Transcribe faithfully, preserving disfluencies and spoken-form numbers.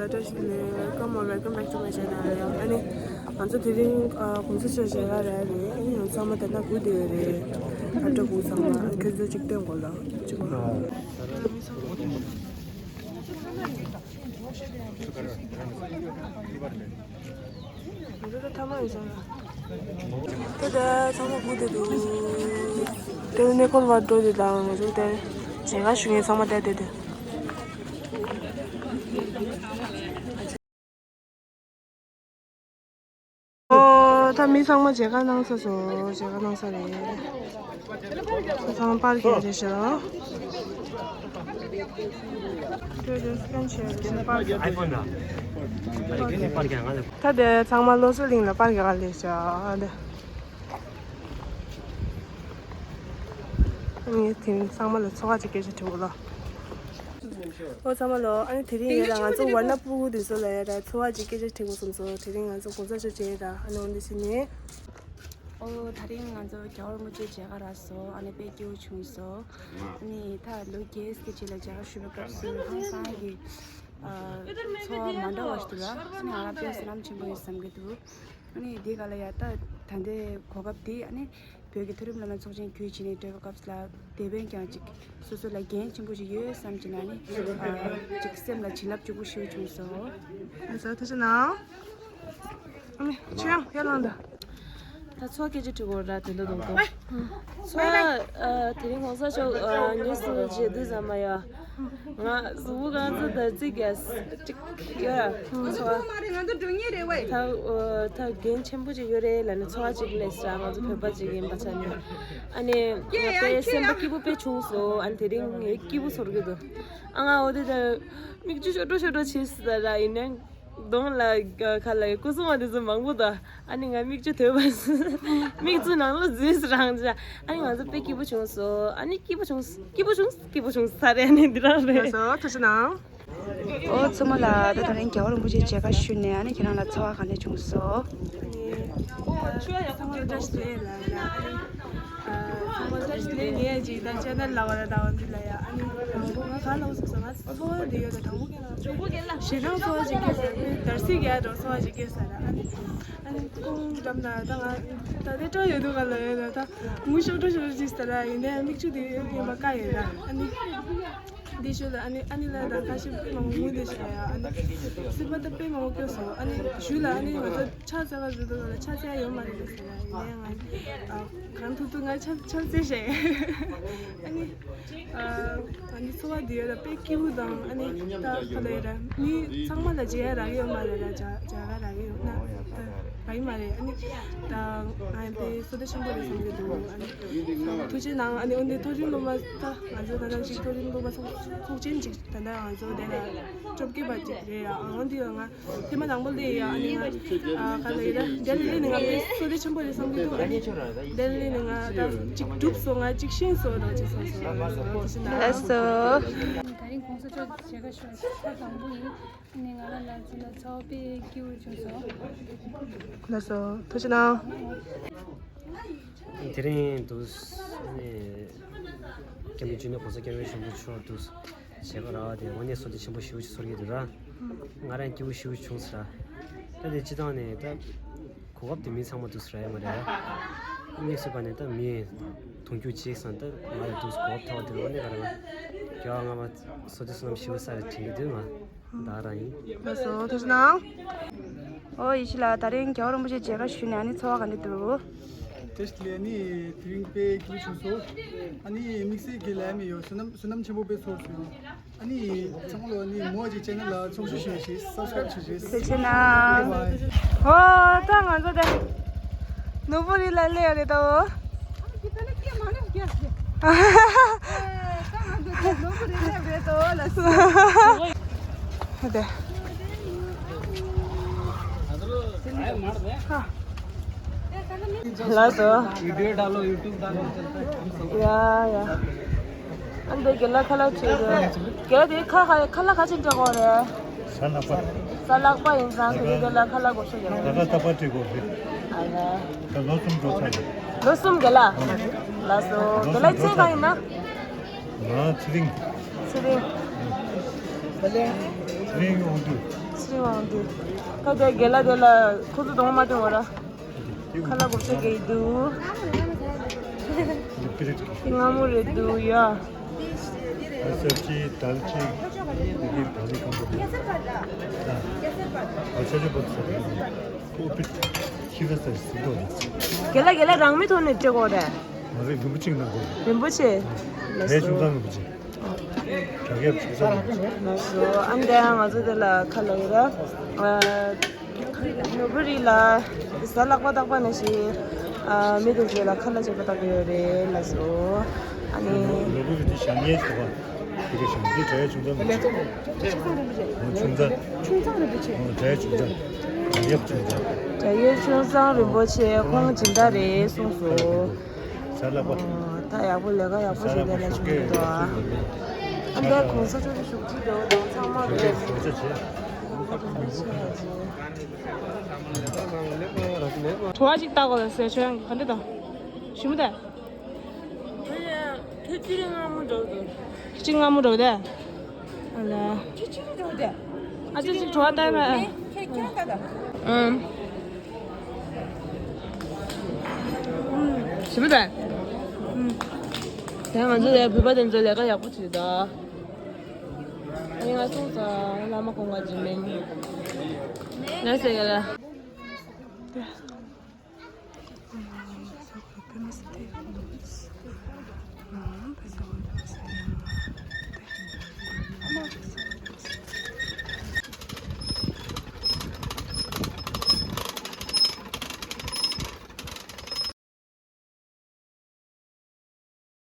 བཀྲ་ཤིས་བདེ་ལེགས། Come on, welcome back to my channel. ཨ་ནི་ང་ཚོ་དེ་རིང་ཨ་གུང་སེང་ཆེ་ཞེ་དྲག་རེད། ཨ་ནི་ང་ཚོ་ཚང་མ་ད་ལྟ་སྒུག་བསྡད་ཡོད་རེད། ཨ་སྤྲ་སྒུག་ཚང་མ་ཁྱོད་ཚོ་གཅིག་སྟོན་དགོས་ལ་གཅིག་མ། ང་ཚོ་ད་ཐ་མག་ཡིན་ས་ར། ད་ལྟ་ཚང་མ་སྒུག་བསྡད་འདུག་དེ་ནས་གནས་སྐོར་བ་འགྲོ་དེ་དང་ང་ཚོ་དེ་མཇལ་ཁ་ཞུ་མཁན་ཚང་མ་བསྡད་བསྡད་དེ། ཨོ། ད་མི་ཚང་མ་མཇལ་ཁ་གནང་ཚར་སོང་། མཇལ་ཁ་གནང་ཚར་རེད། ཚང་མ་པར་རྒྱག་རེད་ཤག་ཁྱོད་ཀྱིས་སི་ཀེན་བྱས་རེད་ཤག་པར་རྒྱག་ཨའི་ཕོན་ད། ཨ་རེ་ཁྱོད་ཀྱིས་པར་རྒྱག་ང་ལ། ད་དེ་ཚང་མ་བློ་གསལ་གླིང་ལ་པར་རྒྱག་ག་སླེབས་ཤག་ཨ་དེ། ངས་དེ་རིང་ཚང་མ་ལ་འཚོ་བ་ཅིག་སྐད་ཆ་དྲི་དགོས་ལ། ཨོ་ཚང་མ་ལོ། ཨ་ནི་དེ་རིང་ཡོད་ལ་ང་ཚོ་ཝར་ན་སྤུ་གུ་དེ་ཚོ་ལ་ཡ་ད་འཚོ་བ་ཅིག་སྐད་ཆ་དྲི་དགོས་བསམ་སོང་། དེ་རིང་ང་ཚོ་གུང་སེང་ཆེ་བྱས་ད་ཨ་ནི་འོན་ཏེ་ཕྱིན་ནས། ཨོ་དེ་རིང་ང་ཚོ་རྒྱལ་བ་རིན་པོ་ཆེ་མཇལ་ཁ་རག་སོང་། ཨ་ནི་དཔེ་སྐྱིད་པོ་བྱུང་སོང་། ཨ་ནི་ད་ལོ་རྒྱས་སྐད་ཆ་ལ་མཇལ་ཁ་ཞུ་བའི་སྐབས་སུ་ཧང་སང་གི་ཨ་ཚོར་བ་མ་འདྲ་བ་ཞིག་འདུག་ལ། ཨ་ནི་ང་རང་དཔེ་བསོད་ནམས་ཆེན་པོ་ཡིན་བསམ་གི་འདུག་ཨ་ནི་འདི་ག་ལ་ཡ་ད་ད་ལྟའི་གོ་སྐབས་འདི་ཨ་ནི་བོད་ཀྱི་མཐོ་རིམ་སློབ་མ་ཚོགས་ཆེན་བརྒྱུད་བྱས་ནས་འགྲོ་བའི་སྐབས་ལ་དེ་བས་ཀྱང་ཅིག་སོ་སོ་ལ་འགན་ཆེན་པོ་ཞིག་ཡོད་བསམ་གྱི་ན་ནི་ཨ་ཅིག་སེམས་ལ་བྱིན་རླབས་སྐྱོ་པོ་ཞིག་བྱུང་སོང་། ལགས་སོ་ཐུགས་རྗེ་གནང་། ཨ་ནི་ཁྱོད་ཡང་ཡར་ལངས་དང་། ད་ཚོར་བ་སྐད་ཆ་དྲི་དགོས་ར། དོན་དག་དང་པོ། ཚོར་བ་ཨ་དེ་རིང་གོང་ས་མཆོག་ཨ་དངོས་སུ་མཇལ་དུས་ཙམ་པ་ཡ། ང་གཟུགས་པོ་གང་ཚོད་ད་ཙིག་གེ་ཅིག་ཡོད་ར། ཚོར་བ། ད་ཨོ་ད་འགན་ཆེན་པོ་ཅིག་ཡོད་རེད་ལབ་ནས་ཚོར་བ་ཅིག་སླེབས་སོང་། ང་ཚོ་བོད་པ་ཅིག་ཡིན་པའི་ཆ་ནས། ཨ་ནི་ང་དཔེ་སེམས་པ་སྐྱིད་པོ་དཔེ་བྱུང་སོང་། ཨ་ནི་དེ་རིང་ངས་སྐྱིད་པོ་ཚོར་གི་འདུག་ཨ་ང་འོ་དེ་ད་མིག་ཆུ་ཤོར་འགྲོ་ཤོར་འགྲོ་བྱས་སོང་ད་ར། ཡིན་ནའི་གདོང་ལ་ཁ་ལ་སྐུ་སྲུང་བ་དེ་ཚོ་མང་པོ་འདུག་ཨ་ནི་ང་མིག་ཆུ་དོད་པ་མིག་ཆུ་ནང་ལོགས་འཛུལ་སོང་རང་ཅག་ཨ་ནི་ང་ཚོ་དཔེ་སྐྱིད་པོ་བྱུང་སོང་། ཨ་ནི་སྐྱིད་པོ་བྱུང་སྐྱིད་པོ་བྱུང་སྐྱིད་པོ་བྱུང་ས་རེད། ཨ་ནི་འདི་རང་རེད། ལགས་སོ་ཐུགས་རྗེ་གནང་། ཨོ་མཚོ་མོ་ལགས། ད་ད་རིང་རྒྱལ་བ་རིན་པོ་ཆེའི་མཇལ་ཁ་ཞུས་ནས་ཨ་ནི་ཁྱེད་རང་ལ་ཚོར་བ་ག་འདྲ་བྱུང་སོང་། ཚང་མ་བཀྲ་ཤིས་བདེ་ལེགས་ལ་ཨ་ནི། ཚང་མ་བཀྲ་ཤིས་བདེ་ལེགས། ངས་ཅིག་ད་ཅེ་ནལ་ལ་བ་ལ་ད་བ་འདི་ལ་ཡ་ཨ་ནི་དང་པོ་ང་ག་ལ་འོ་སོང་ང་ཚོར་བ་འདི་ཡོད་ད་དང་པོ་ཁྱེད་རང་ཞེ་སྡང་ཚོར་བ་ཅིག་སྐྱེས་ས་རེད། དར་སིག་ཡ་འགྲོ་ཚོར་བ་ཅིག་སྐྱེས་ས་རེད། ཨ་ནི་ཨ་ནི་ཁོང་འགྲམ་ན་ད་ང་ད་དེ་སྤྲོ་ཡོད་འདུག་ག་ལ་ཡོད་ད་ད་ངུ་ཤོར་འགྲོ་ཤོར་ཅིག་ས་རེད། ཡིན་ནའི་མིག་ཆུ་དེ་ཡོད་ཡིན་པ་ཀ་ཡོད་ར། ཨ་ནི། འདི་ཞུ་ལ་ཨ་ནི་ཨ་ནི་ལ་དང་ཁ་ཤས་དཔེ་མང་པོ་ངུ་འདི་ཞུ་ཡ། ཨ་ནི་སྲིད་པ་ད་དཔེ་མང་པོ་སྐྱོ་སོང་། ཨ་ནི་ཞུ་ལ་ཨ་ནི་ང་ཚོ་ཕྱག་འཚལ་བ་ཞུ་དུས་ལ་ཕྱག་འཚལ་ཡོད་མ་རེད་ཟེར་ཡ། ཡིན་ནའི་ང་ཨ་གང་ཐུབ་ཐུབ་ང་ཕྱག་ཕྱག་འཚལ་བྱས། ཨ་ནི་ཨ་ནི་འཚོ་བ་འདི་ཡོད་ལ་དཔེ་སྐྱིད་པོ་དང་ཨ་ནི་ད་ག་ལ་ཡོད་ར་མི་ཚང་མ་ལ་མཇལ་ཡ་རག་ཡོད་མ་རེད་ར། མཇལ་མཇལ་ཁ་རག་ཡོད་ན་ད་རག་ཡོད་མ་རེད། ཨ་ནི་ད་ང་དཔེ་བསོད་བདེ་ཆེན་པོ་རེད་བསམ་གྱི་འདུག་ཨ་ནི་ཐུགས་རྗེ་གནང་། ཨ་ནི་འོན་ཏེ་མཐོ་རིམ་སློབ་མ་ད་ང་ཚོ་ད་ལྟ་ཅིག་མཐོ་རིམ་སློབ་མ་ཚོགས་ཚོགས་ཆེན་ཅིག་ད་ལྟ་ང་ཚོ་དེ་ལ་བཅོ་བརྒྱད་པ་ཅིག་རེད་ཡ། ཨང་འདི་ཡ་ང་ཐེངས་མ་དང་པོ་སླེབས་ཡ། ཨ་ནི་ང་ཨ་ག་ལ་ཡིན་ན་འདི་ལ་སླེབས་ནས་ང་དཔེ་བསོད་བདེ་ཆེན་པོ་རེད་བསམ་གྱི་འདུག་ཨ་ནི་འདི་ལ་སླེབས་ནས་ང་ད་ཅིག་གྲུབ་སོང་། ང་ཅིག་ཤེས་སོང་། ད་ཅིག་སོང་སོང་། ལགས་སོ། ད་རིང་གོང་ས་མཆོག་མཇལ་ཁ་ཞུ་བ་ཐེངས་དང་པོ་ཡིན། ཨ་ནི་ང་རང་ལ་མཚོན་ན་ཚོར་བ་དཔེ་སྐྱིད་པོ་བྱུང་སོང་། ལགས་སོ། ཐུགས་རྗེ་གནང་། དེ་རིང་དུ་ཨ་ནི་སྐྱབས་མགོན་སྐྱབས་མགོན་ཆེན་པོ་མཆོག་ཏུ་མཇལ་ཁ་རག་པ་དེ་དངོས་གནས་བསོད་བདེ་ཆེན་པོ་ཞེ་པོ་ཅིག་ཚོར་གྱི་འདུག་ར། ང་རང་སྐྱིད་པོ་ཞེ་པོ་བྱུང་ཟེར་ར། ད་དེ་སྤྱི་བཏང་ནས་ད་གོ་སྐབས་དེ་མི་ཚང་མ་འདུག་ཟེར་ར་ཡོད་མ་རེད་ར། དམིགས་སུ་བབས་ནས་ད་མི་དུང་ཕྱུར་གཅིག་ཙམ་ད་ང་ལ་འདུག་གོ་སྐབས་ཐོབ་པ་དེ་དངོས་གནས་ག་རེ་ང་རྒྱལ་བ་ང་མ་བསོད་བདེ་བསོད་ནམས་ཞེ་པོ་ས་རེ་དྲན་གྱི་འདུག་ང་། བདག་རང་ཡིན། ལགས་སོ། ཐུགས་རྗེ་གནང་། ཨོ་ཡེ་ཤེས་ལགས། ད་རིང་རྒྱལ་བ་རིན་པོ་ཆེ་མཇལ་ཁ་ཞུས་ནས་ཨ་ནི་ཚོར་བ་ག་འདྲ་འདུག་དེ་ལས་ནི་དེ་རིང་དཔེ་སྐྱིད་པོ་བྱུང་སོང་། ཨ་ནི་དམིགས་བསལ་གྱི་ལས་མི་ཡོད། བསོད་ནམས་བསོད་ནམས་ཆེན་པོ་དཔེ་ཚོར་སོང་། ཨ་ནི་ཚང་མ་ལོ་ནི་མོ་ཅིག་ཅེ་ནལ་ལ་ཚོགས་ཞུགས་ཞུ་ཞིག་སབ་སི་ཀ་རེབ་བྱེད་ཞིག་ཐུགས་རྗེ་གནང་། ཨོ་ད་ང་ཚོ་དེ། ནོར་བུ་རི་ལ་སླེབས་ཡོད་རེད་དོ། ཧེ་དེ། ལགས་སོ། वीडियो डालो, YouTube डालो, चलता है। ཡ་ཡ། ཨ་འདི་དགེ་ལགས་ཁ་ལག་བྱེད་དགོས། དགེ་ལགས་དེ་ཁ་ཁ་ཁ་ལག་ག་ཅིག་འདྲ་གོ་རེད། ས་ལག་པ། ས་ལག་པ་ཡིན་ཙང་དེ་རིང་དགེ་ལགས་ཁ་ལག་གོ་ཤོད་ཡོད། ད་ག་ཏ་པ་བྲིས་གོ་རེད། ཨ་ལ། ད་ལོ་གསུམ་འགྲོ་ཚར་རེད། ལོ་གསུམ་དགེ་ལགས། ལགས་སོ། དགེ་ལགས་ཚེ་གང་ཡིན་ན། ང་ཚེ་རིང་། ཚེ་རིང་། ཚེ་རིང་དབང་འདུས། ཚེ་རིང་དབང་འདུས། ད་དེ་རྒན་ལགས་དེ་ལ་ཁོ་ཚོ་གདོང་མ་སྟོན་བ་ར། ཁ་ལག་དགུ་བརྒྱ་བརྒྱད་འདུག་འདི་པི་རིག་གི། དེ་སྔ་མོ་རེད་འདུག་ཡ། ཨ་སར་ཅི་དལ་ཅི་འདི་གི་དལ་ཅི་གང་པོ་འདུག་ཨ་ཆ་ཆ་པོ་ཚོ་རེད། ཁོ་པི་ཁྱི་ཕ་ས་སི་གོ་རེད། རྒན་ལགས་རྒན་ལགས་རང་མི་ཐོག་ནས་སྤྲད་དགོས་རེད། ང་རེ་རིན་པོ་ཆེ་གནང་དགོས། རིན་པོ་ཆེ། ལགས་སོ། ཆུང་ཚང་རིན་པོ་ཆེ། དྲག་ཡབ་ཆུང་ཚང་རིན་པོ་ཆེ། ལགས་སོ། ཨ་འདི་ང་ཚོ་དེ་ལ་ཁ་ལོ་ཡོད་ར། ཨ་ནོར་བུ་རི་ལ་གཟའ་ལྷག་པ་རྟག་པ་ནས་ཤི། ཨ་མི་དེ་ཚོ་ལ་ཁ་ལག་ཅིག་པ་བཏགས་ཡོད་རེད་ལགས་སོ། ཨ་ནི། ནོར་བུ་རི་དེ་ཞང་ཡས་ཟེར་བ། དེ་ག་ཞང་དེ་དྲག་ཡབ་ཆུང་ཚང་རིན་པོ་ཆེ། ཆུང་ཚང་རིན་པོ་ཆེ། ཨོ་ཆུང་ཚང་། ཆུང་ཚང་རིན་པོ་ཆེ། ཨོ་དྲག་ཡབ་ཆུང་ཚང་། དྲག་ཡབ་ཆུང་ཚང་། དྲག་ཡབ་ཆུང་ཚང་རིན་པོ་ཆེ་ཁོང་སྦྱིན་བདག་རེད་གསུངས་སོ། གཟའ་ལྷག་པ། ཨོ་ད་ཡག་པོ་ལས་ཀ་ཡག་པོ་བྱས་ནས་ལ་བཞུགས་ཡོད་དོ། ཨ་འདས་གོང་ས་མཆོག་གི་བཞུགས་ཁྲི་འདྲ་བོ་དང་ཚང་མ་རེད། བྲོ་བ་ཅིག་བཏགས་དགོས་ཟེར་ཆོས་ག་འདྲ་དང་། ཞི་མོ་དང་། ཁྱོད་ཅི་རིང་སྔ་མོ་འགྲོ་འདུག་ཅི་སྔ་མོ་འགྲོ་དེ། ཨ་ལ། ཁྱོད་ཅི་རིང་འགྲོ་དེ། ཨ་ཅི་ཅིག་བྲོ་བ་བཏགས་མེད། ཁྱོད་ཁྱོད་ལྟ་དང་། ཨམ། ཞི་མོ་དང་། ཨམ། ད་ང་ཚོ་ལས་བོད་པ་དེ་ཚོ་ལས་ཀ་ཡག་པོ་བྱེད་ད། ཨ་ནི་ང་སོང་ཙང་བླ་མ་ཁོང་ག་ཅི་མིན། ལ་ཟེར་ག་ལ།